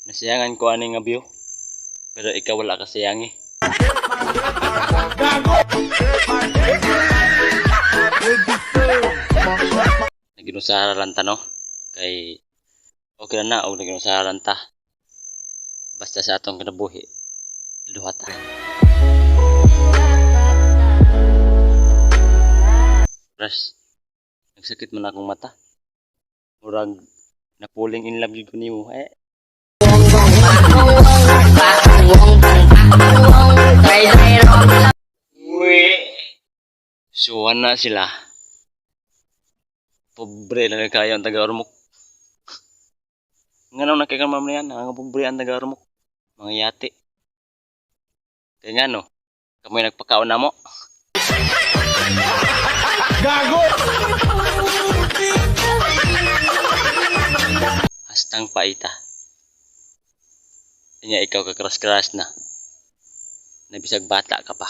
Nasiyangan ko ani nga view. Pero ikaw wala ka siyangi. Naginusara lang ta, no? Kay okay na na og naginusara lang ta. Basta sa atong kinabuhi, duha ta. Pras, nagsakit man akong mata. Murag napuling in love gyud ko nimo. Eh, so na sila. Pobre na kayo ang taga-Ormoc. Nga nung nakikamam na yan, ang pobre ang taga-Ormoc. Mga yati. Kaya nga no, kamoy nagpakaon na mo. Gago! Hastang paita. Kanya ikaw kakras-kras na. Nabisag bata ka pa.